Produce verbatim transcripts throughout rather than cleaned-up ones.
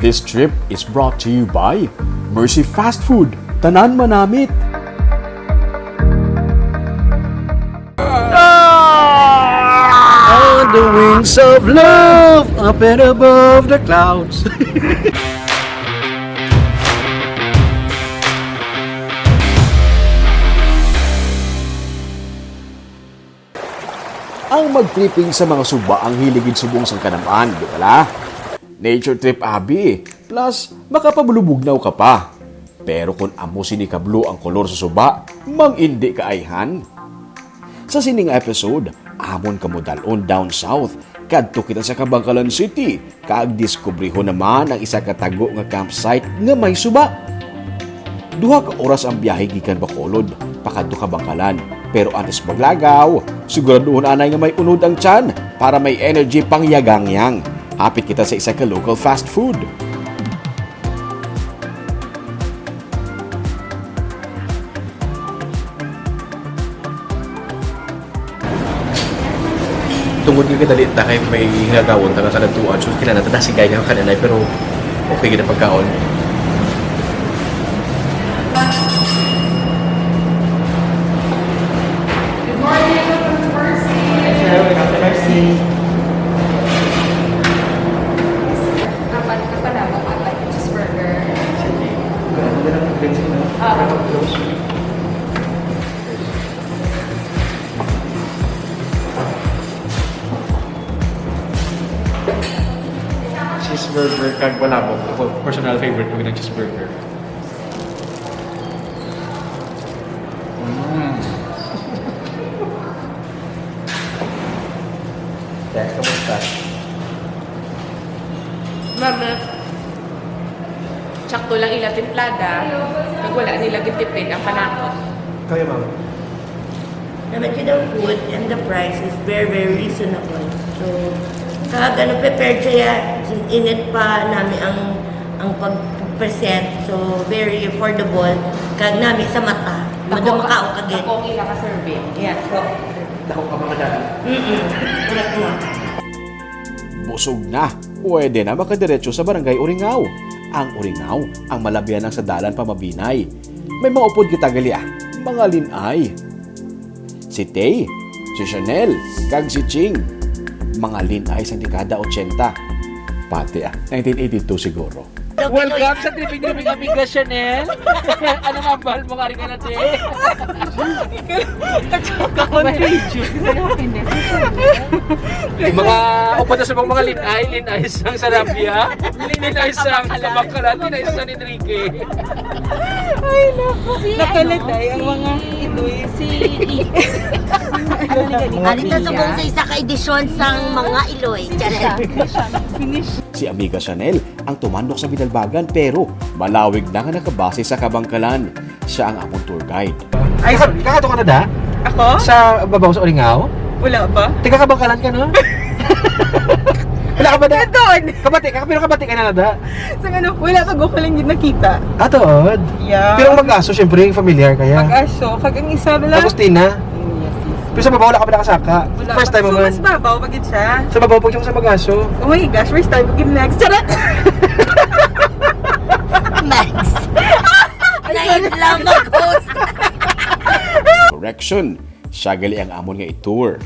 This trip is brought to you by Mercy Fast Food. Tanan manamit. On the wings of love, up and above the clouds. Ang mag-tripping sa mga suba ang hilig gid subong sang kanam-an, di bala? Nature trip abi, plus makapabulubugnaw ka pa. Pero kung amo sini kablo ang kolor sa suba, mang-indi ka ayhan. Sa sini nga episode, amon kamo dal-on down south, kadto kita sa Kabankalan City, kag diskubrihon naman ang isa ka tago nga campsite nga may suba. Duha ka oras ang biyahe gikan Bacolod pakadto Kabankalan. Pero antes maglagaw, siguraduhon anay nga may unod ang tiyan para may energy pangyagangyang. Hapit kita sa isa ka local fast food. Tungod nga kadali ta kay may hingagawon ta nga kadatuan, so kinahanglan ta dasigay nga kananay, pero okay gid ang pagkaon. Good morning, Mercy. Sir, welcome to Mercy. Apat ka pa na, apat cheeseburger. Sige. Ganun na lang ang dressing, no? Ah. Para mag-close. Cheeseburger kag palabok. Ako, personal favorite ko ng cheeseburger. Mm. Teh, kamusta? Mama. Sakto lang ila timplada, kag wala nila gitipid ang panakot. Kaya, ma'am. Naman to the food and the price is very, very reasonable. So, kag ano, prepared siya, init pa nami ang, ang pag-present. So, very affordable. Kag nami sa mata. Mado makaon ka gid. Ako ang ila ka serving. Yeah, so. Dako ka mga dami. Mm-mm. Correct mo. Busog na, pwede na makadiretso sa Barangay Uringaw. Ang Uringaw, ang malabyan lang sa dalan pa Mabinay. May mga upod kita gali, ah, mga lin-ay. Si Tay, si Chanel, kag si Ching. Mga lin-ay sa dekada ochenta. Pati, ah, nineteen eighty-two siguro. Welcome sa Tripping Tripping Amiga Chanel. Ano nga ang bahal mo nga rin ka natin? Contagious. Mga upat na sa mga lin-ay, lin-ay sang sarabya, lin-ay sang Kabankalan, lin-ay sang San Enrique. Ay, naku. Si, Nakaladay ano, ang si mga Iloy. Si I. Ano na ganito? Ari ta subong sa isa ka edisyon sang mga Iloy. Charot. Finish. Si Amiga Chanel ang tumandok sa Binalbagan, pero malawig na nga nakabase sa Kabankalan. Siya ang amon tour guide. Ay, Kaka-, sorry. Kakato ka na da? Ako? Sa babaw sa Uringaw? Wala pa. Taga Kabankalan ka, no? Wala ka ba da? Doon. Kabati ka, pero kabati ka na na da? Sa ano, wala pa ko lang yun nakita. Ah, tuod? Yeah. Pero ang Mag-aso, syempre, familiar kaya. Mag-aso. Kag ang isa lang. Agustina? Mm, yes, yes. Pero sa babaw, wala ka ba nakasaka? Wala. First time mo man? Mas babaw, bagid siya. Sa babaw, pag siya sa Mag-aso. Oh my gosh, first time, bagid next. Charot! Next. Nain lang mag-host. Correction, siya gali ang amon nga i-tour.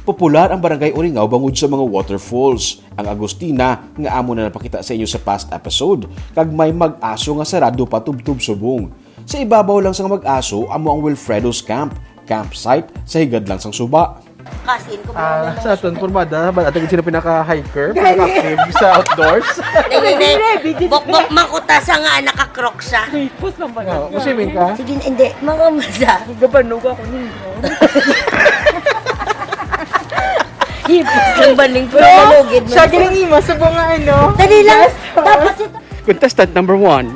Popular ang Barangay Uringaw bangod sa mga waterfalls. Ang Agustina nga amon na napakita sa inyo sa past episode, kag may Mag-aso nga sarado pa tubtob subong. Sa ibabaw lang sang Mag-aso amo ang Wilfredo's Camp, campsite sa higad lang sang suba. Kasin ko Ah, sa aton pormada, ba, atag sino pinaka-hiker, pinaka-active sa outdoors? Hindi, hindi. Bokbok makuta sa nga naka-crocs siya. Hipos lang ba? Oh, swimming ka? Sige, hindi. Mga masa. Gabanog ako ninyo. Hipos lang ba ning puro malugid mo? Siya, galing imo sa mga ano. Dali lang. Yes, tapos ito. Contestant number one.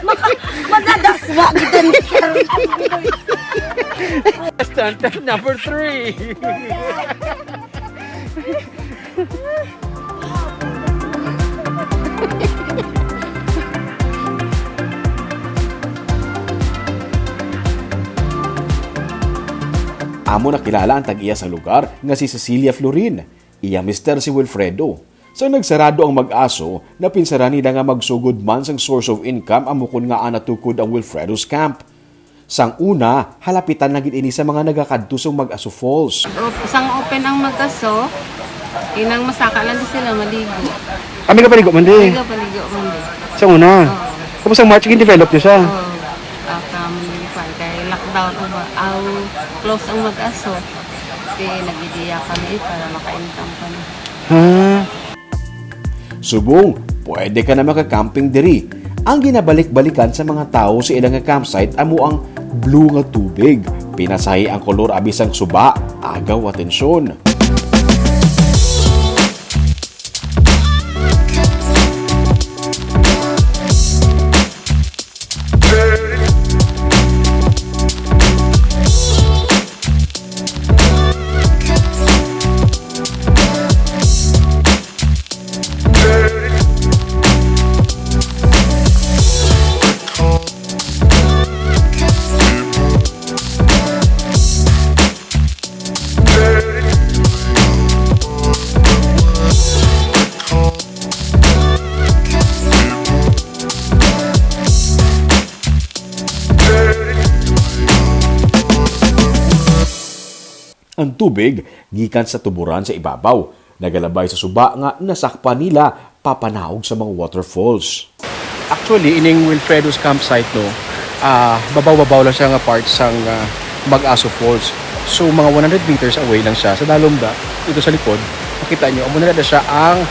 Maka-, madadaswa kita ni Contestant number three. Amo nakilala ang tag-iya sa lugar nga si Cecilia Florin. Iya mister si Wilfredo. Sang nagsarado ang Mag-aso, napinsaran nila nga magsugod man sang source of income amo kon ngaa natukod ang Wilfredo's Camp. Sang una, halapitan lang gid ini sa mga nagakadto sa Mag-aso Falls. Op-, sang open ang Mag-aso, inang masaka lang di sila maligo. Kami ka paligo man di. Paligo, paligo man di. Sang una. Oo. Tapos ang March, gin-develop niyo siya? Oo. Ah, kami, kwan, kay lockdown, uba, aw, close ang Mag-aso. Kaya nag-ideya kami para maka-income kami. Ha? Subong, pwede ka na maka-camping diri. Ang ginabalik-balikan sa mga tawo sa ila nga campsite amo ang blue nga tubig. Pinasahi ang kolor abi sang suba, agaw atensyon. Ang tubig gikan sa tuburan sa ibabaw, nagalabay sa suba nga nasakpan nila papanaog sa mga waterfalls. Actually, ining Wilfredo's campsite, no, ah, babaw-babaw lang siya nga part sang, ah, Mag-aso Falls. So, mga one hundred meters away lang siya. Sa dalom da, dito sa likod, makita nyo, amo na na siya ang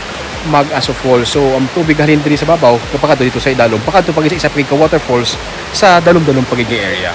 Mag-aso Falls. So, ang tubig halin diri sa babaw, kapakadto dito sa idalom, pakadto pa gid sa isa pa gid ka waterfalls sa dalom-dalom pa gid nga area.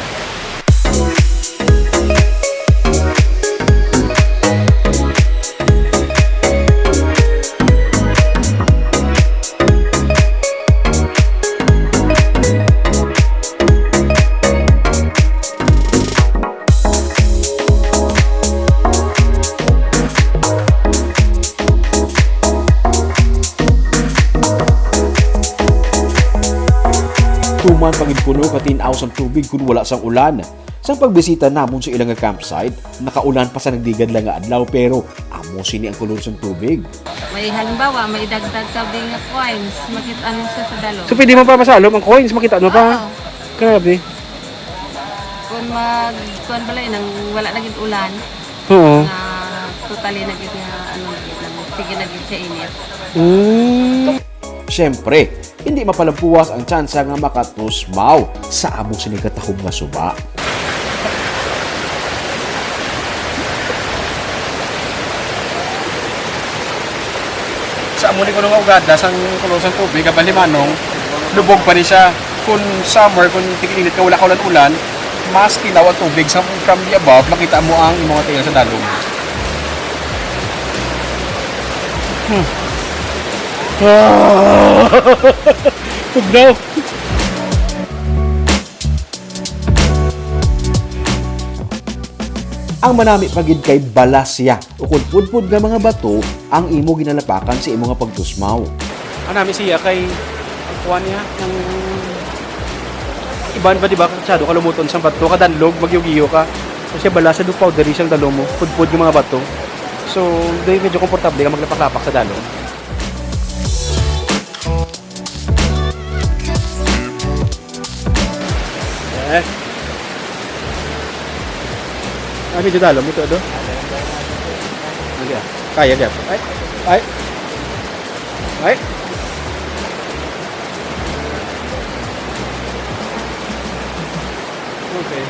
Tuman pa gid kuno katin-aw sang tubig kon wala sang ulan. Sang pagbisita namon sa ila nga campsite, nakaulan pa sa nagligad lang nga adlaw, pero amo sini ang kulor sang tubig. May halimbawa, may dagdag ka bi nga coins, makita mo siya sa dalom. So, pwede mo pa masalom ang coins, makita mo pa? Oo. Grabe. Kung mag, kuwan pala, nang wala na gid ulan, Oo. na totally na gid nga, ano, na gid, nang sige na gid siya init. Mm. Siyempre, hindi mapalampuwas ang tsansa nga makatusmaw sa amo sini katahom nga suba. Sa amo ni kuno nga ugada sang kulor sang tubig, kabali manong, lubog pa ni siya. Kung summer, kung tig-init ka, wala ka ulan-ulan, mas kilaw ang tubig sa, from the above, makita mo ang imong tail sa dalom. Hmm. Ah! Tugnaw. Ang manami pa gid kay balasya ukon pudpod nga mga bato ang imo ginalapakan sa imo nga pagtusmaw. Ang nami siya kay ang kuha niya, ang iban ba, di ba, masyado kalumuton sa bato, kadanlog, magyogiyo ka. So siya balasya, do powdery siyang dalom mo, pudpod nga mga bato. So, di medyo komportable ka maglapak-lapak sa dalom. Eh. Ay, medyo dalom ito, do. Lagi, ah. Kaya, kaya. Ay, ay. Ay. Okay.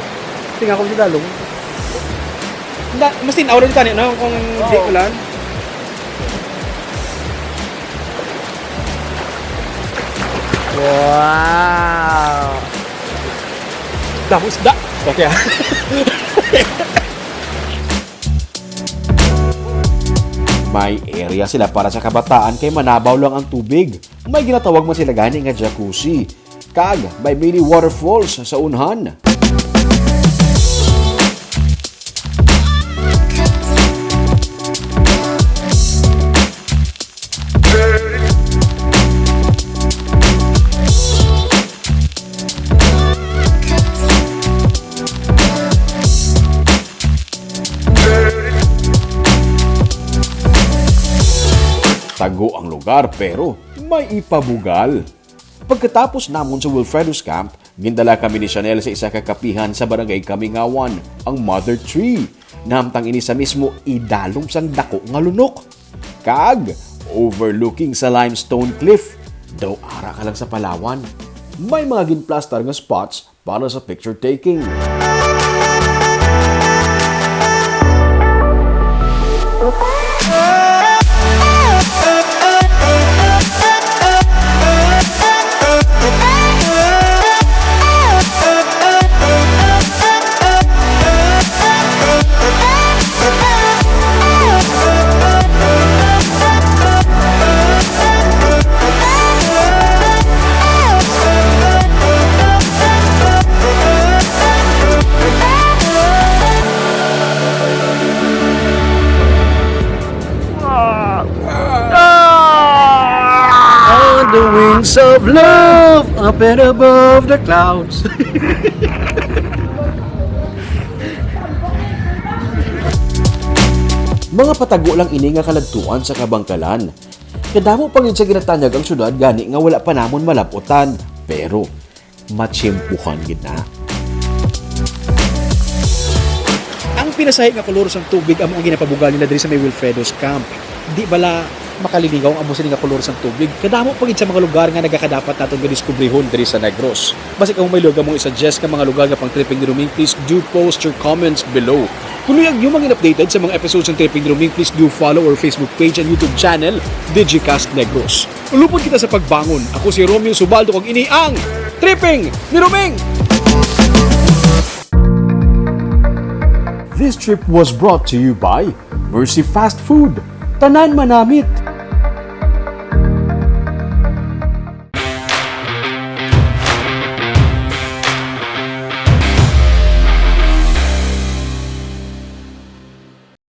Tingnan ko si dalom. Na, mas tinaw rin tani, no? Kung di Oo. ulan. Wow! Damo isda. Okay, ah. May area sila para sa kabataan kay manabaw lang ang tubig. May ginatawag man sila gani nga jacuzzi. Kag may mini waterfalls sa unhan. Tago ang lugar pero may ipabugal. Pagkatapos namon sa Wilfredo's Camp, gindala kami ni Chanel sa isa ka kapihan sa Barangay Kamingawan, ang Mother Tree. Nahamtang ini sa mismo idalom sang dako nga lunok. Kag overlooking sa limestone cliff. Daw ara ka lang sa Palawan. May mga ginplastar nga spots para sa picture taking. On the wings of love, up and above the clouds. Mga patago lang ini nga kaladtuan sa Kabangkalan. Kadamo pa gid sa ginatanyag ang syudad gani nga wala pa namon malab-utan. Pero matiyempuhan gid na. Ang pinasahi nga kolor sang tubig amo ang ginapabugal nila diri sa may Wilfredo's Camp. Di bala makaliligaw ang amo sini nga kolor sang tubig? Kadamo pa gid sa mga lugar nga nagakadapat naton nga diskubrihon diri sa Negros. Basi kamo may lugar mo i-suggest nga mga lugar nga pang tripping ni Roming, please do post your comments below. Kung luyag nyo mangin updated sa mga episodes ng Tripping ni Roming, please do follow our Facebook page and YouTube channel, Digicast Negros. Ulupod kita sa pagbangon. Ako si Romeo Subaldo, kag ini ang Tripping ni Roming! This trip was brought to you by Mercy Fast Food. Tanan manamit.